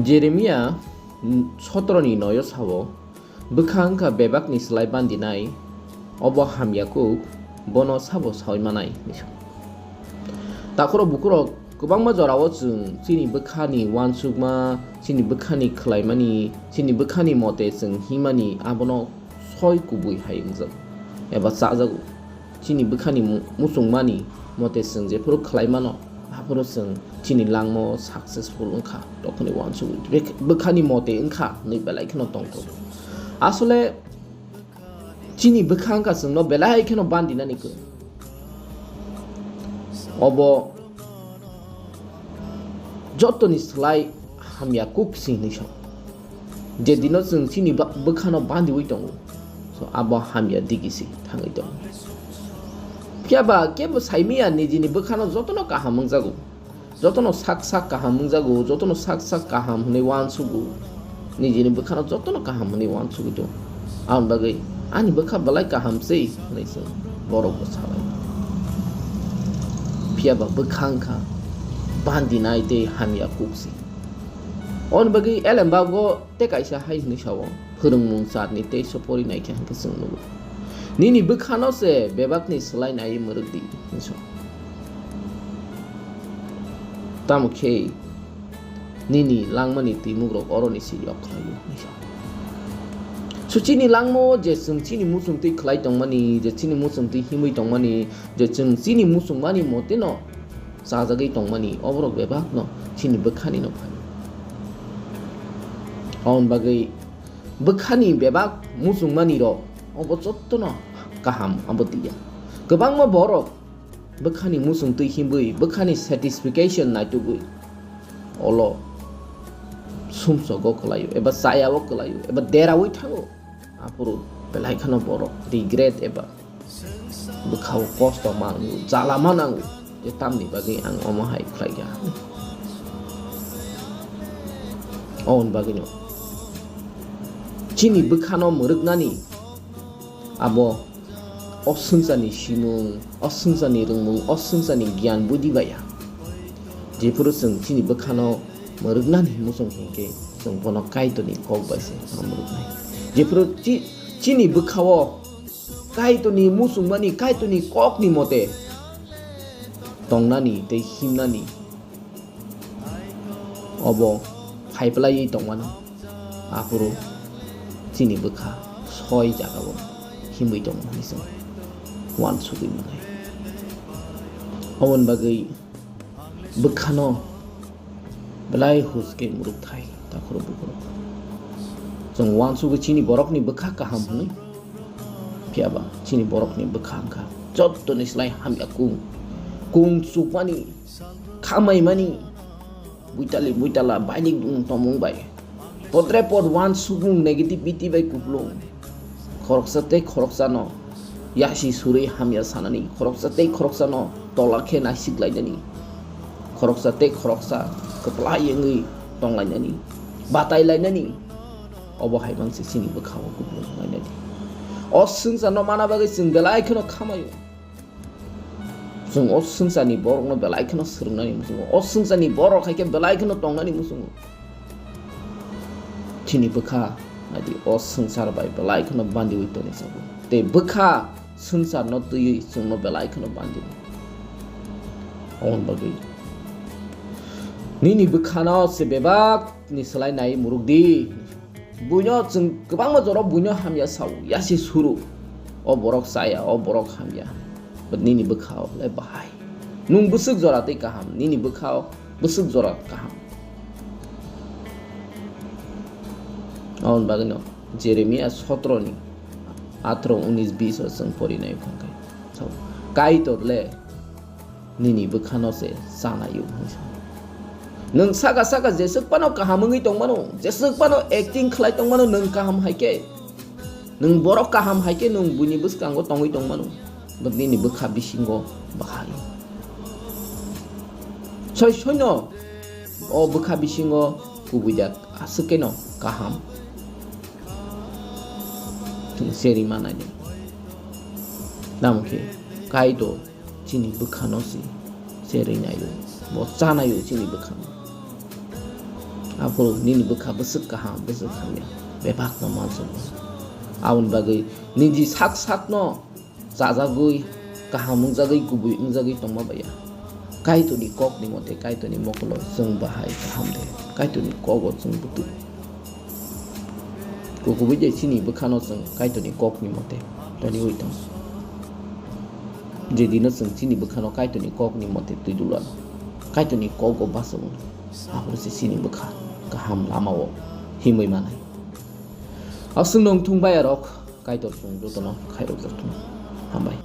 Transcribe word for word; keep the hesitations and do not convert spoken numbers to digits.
Jeremia sotoro ni noyo sao, bwkha wngkha bebakni slai bandinai, obo hamya kuk, bono sabo saui manai, hwnwi sa. Takhorok bukhurok kwbangma jorao chwng chini bwkhani uansukma, chini bwkhani khlaimani, chini bwkhani mote chwng himani abono soi kubui hai wngjago eba chajago. Chini bwkhani mu-, muchungmani mote chwng jephuru khlai mano, aphuru chwng chini langmao successful wngkha, tokhoni uansugwi bek-, bwkhani mote wngkha hwnwi belai kheno tongthok. Asole chini bwkha wngkha chwngno belai kheno bandinani kwrwi. Obo jotoni slai hamya kuk se hwnwi sa. Je dino chwng chini ba-, bwkhano bandiwi tongo, so, abo hamya digi se thangwi tongo. Phiya ba kebo saimaya nijini bwkhano jotono kaham wngjago, jotono sak sak kaham wngjago, jotono sak sak kaham hwnwi uansugo, nijini bwkhano jotono kaham hwnwi uansugwi tongo. Aboni bagwi ani bwkha belai kaham se hwnwi chwng borokbo salai. Phiya ba bwkha wngkha bandinai tei hamya kuk se. Aboni bagwi Elembabo tei kaisa hai hwnwi sao, phwrwngmung charni teisa pori nai khe hwnkhe chwng nugo. Nini bwkhano se bebakni slai naiwi mwrwk di, hwnwi sao. Tamo khe nini langmani twimukrok oroni se yok khlaio, hwnwi sao. So chini langmao je chwng chini muchungtwi khlai tongmani, je chini muchungtwi himwi tongmani, je chwng chini muchungmani moteno chajagwi tongmani, oborok bebakno chini bwkhanino phaio. Aboni bagwi bwkhani bebak muchungmani rok obo jottono kaham abo diya. Kwbangma borok bwkhani muchungtwi himwi, bwkhani satisfaction naitugwi olo sumsogo kwlaio eba chayao kwlaio eba deraui thango. Aphuru belai kheno borok regret eba bwkhao kosto mango, jala manango, je tamni bagwi ang omo hai khlaikha. Oboni bagwino chini bwkhano mwrwknani abo o swngcharni simung, o swngcharni rwngmung, o swngcharni giyan budi baiya. Jephuru chwng chini bwkhano mwrwknani muchung hinkhe chwng bono Kaitorni kok bai se mwrwknai. Jephuru chi-, chini bwkhao Kaitorni muchungmani, Kaitorni kokni mote tongnani tei himnani obo phaiplaiwi tongmani, aphuru chini bwkha soi jagao himwi tongo hwnwi chwng uansugwi manai. Oboni bagwi bwkhano belai hus khe mwrwk thai, takhurok bukhurok. Chwng uansugwi chini borokni bwkha kaham hwnwi, phiya ba chini borokni bwkha wngkha jottoni slai hamya kung, kung chukmani, khamaimani, buitali buitala bainik tongmung bai. Podre pod uansukmung negativity bai kuplung. Khoroksa tei khoroksano yasi surwi hamya sanani, khoroksa tei khoroksano tola khe naisik lainani, khoroksa tei khoroksa kwplai wngwi tonglainani, batai lainani. Obo hai mangse chini bwkhao kuplung lainani. O swngcharno mana bagwi chwng belai kheno khamaio. Chwng o swngcharni borokno belai kheno swrwngnani muchungo, o swngcharni borok hai khe belai kheno tongnani muchungo. Chini bwkha, adi o swngchar bai belai kheno bandiwi toni sago. Tei bwkha swngcharno twiwi chwngno belai kheno bandiwi. Oboni bagwi nini bwkhano se bebak ni slai nai mwrwk di. Buino chwng kwbangma jora buino hamya sao, yasi suru. O borok chaya, o borok hamya. But nini bwkhao le bahai. Nwng bwswk jora tei kaham, nini bwkhao bwswk jora kaham. Aboni bagwino Jeremia sotoro ni atro unis bis o chwng porinai wngkha khe. So, Kaitor le nini bwkhano se chanaio hwnwi sa. Nwng saka saka jeswk phano kaham wngwi tongmano, jeswk phano acting khlai tongmano nwng kaham hai khe, nwng borok kaham hai khe nwng buini bwskango tongwi tongmano, but nini bwkha bisingo bahai. Soi soino o bwkha bisingo kubui jak aswk keno kaham. Chwng seri manani. Tamo khe Kaitor chini bwkhano se, se rwinaio, bo chanaio chini bwkhano. Aphuru nini bwkha bwswk kaham, bwswk hamya, bebakno mansugo. Aboni bagwi niji sak sakno chajagwi, kaham wngjagwi, kubui wngjagwi tongma baiya. Kaitorni kokni mote, Kaitorni mokolo chwng bahai kaham de, Kaitorni kogo chwng butwi. Kukubui je chini bwkhano chwng Kaitorni kokni mote toniwi tongo. Jedino chwng chini bwkhano Kaitorni kokni mote twi dulano, Kaitorni kogo bachago, aphuru se chini bwkha kaham lamao himwi manai. Aswk nung thung bayarok, Kaitor chwng jotono khairokjak thung. Hambai.